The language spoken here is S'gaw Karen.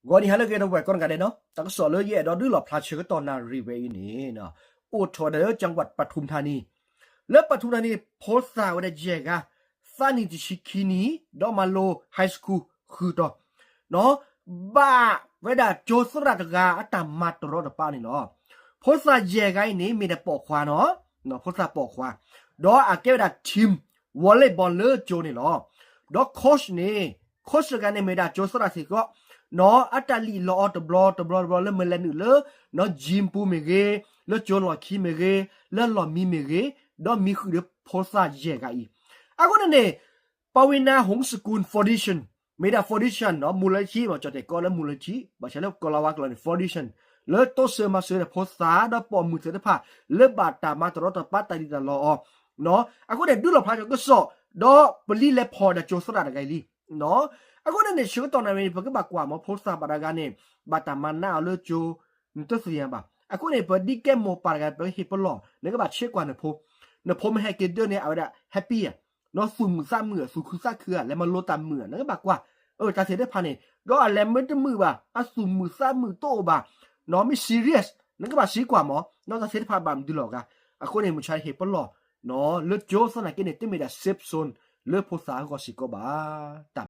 ဂီၤနံၤဟါလၢအဂ့ၤ ဒီပုၢ်ဝဲၢ်ကိးဂၤဒဲးနီၤ, တၢ်ကစီၣ်လၢယအဲၣ်ဒိးဒုးလီၤဖျါဆၢကတီၢ်နၣ်ရံၣ်ဝဲအံၤန့ၣ် အိၣ်ထီၣ်ဝဲဒၣ်လၢ จังหวัดปทุมธานี, လၢပထုမထါနံၤ ဖိသၣ်ဝဲဒၣ်ယဲၢ်ဂၤ သးနံၣ်တဆံခံနံၣ် ဒီးမၤလိ high school ဃုာ်တီၤ ဘၣ်ဝဲဒၣ်ကၠိသရၣ်တဂၤအတၢ်မၤတရီတပါန့ၣ်လီၤ. ဖိသၣ်ယဲၢ်ဂၤအံၤန့ၣ် မ့ၢ်ဒၣ်ပိာ်ခွါနီၤ, ဖိသၣ်ပိာ်ခွါ, ဒီးအကဲဝဲဒၣ် team volleyball လၢကၠိန့ၣ်လီၤ. ဒီး coach န့ၣ် coach တဂၤန့ၣ် မ့ၢ်ဒၣ်ကၠိသရၣ်စ့ၢ်ကီး, နီၤ အတၢ်လံၣ်လီၤအီၤတဘျီတဘျီတဘျီ လၢမ့ၢ်လဲၤနုာ်လၢ နီၤ gym ပူၤမ့ၢ်ဂ့ၤ, လၢကၠိလီၢ်ခံမ့ၢ်ဂ့ၤ, လၢလီၢ်မံမ့ၢ်ဂ့ၤ, ဒီးမံဃုာ်ဒီးဖိသၣ်ယဲၢ်ဂၤအံၤ, အဃိန့ၣ်န့ၣ် Pavina Homeschool Foundation မ့ၢ်ဒၣ် foundation နီၤ, မူလထံ မ့ၢ်ကၠီၣ်တဲၣ်ကီးလၢမူလထံ ဘၣ်ဆၣ်လၢကီၢ်လၤဝါကျိာ်န့ၣ် foundation လၢတိစၢၤမၤစၢၤဒီးဖိသၣ်ဒီးပိာ်မုၣ်သ့ၣ်တဖၣ် လၢဘၣ်တၢ်မၤတရီတပါတၢ်လံၣ်တၢ်လီအီၤ, အဃိန့ၣ် ဒုးလီၤဖျါကစီၣ် ဒီးပလံၤလဲၤဖီၣ်ဝဲဒၣ်ကၠိသရၣ်တဂၤအံၤလံ အဃိန့ၣ်န့ၣ် ဆၢကတီၢ်နၣ်ရံၣ်န့ၣ် ပကဘၣ်ကွၢ်မး ဖိသၣ်ဘၣ်တဂၤန့ၣ် ဘၣ်တၢ်မၤနးအီၤလၢကၠိ နတသ့ၣ်ညါဘၣ်. အဃိန့ၣ် ပဒ်ကဲမိၢ်ပၢ်တဂၤ ပဟ့ၣ်ပလီၢ် နကဘၣ်ဆ့ကွၢ်နဖိ, နဖိမ့ၢ်ဟဲက့ၤဒၢန့ၣ် အဝဲဒၣ် happy ဧါ, နီၤသူၣ်မုာ်သးမုာ် သူၣ်ခုသးခုဧါ, လဲၤမၤလိတၢ်မုာ်ဧါ, နကဘၣ်ကွၢ်, အၢ တၢ်သ့ၣ်တဖၣ်န့ၣ်, ဒီးအလဲၤမ့ၢ်တမုာ်ဘၣ် အသူၣ်မုာ်သးမုာ်တအိၣ်ဘၣ်, နီၤမ့ၢ် serious နကဘၣ်ဆ့ကွၢ်မး, နီၤတၢ်သ့ၣ်တဖၣ်ဘၣ်မနုၤလီၤဂၤ, အဃိန့ၣ် မုၢ်ဆါဟ့ၣ်ပလီၢ် နီၤလၢကၠိသနာ်က့န့ၣ် တမ့ၢ်ဒၣ် safe zone လၢဖိသၣ်အဂီၢ်စ့ၢ်ကီးဘၣ်.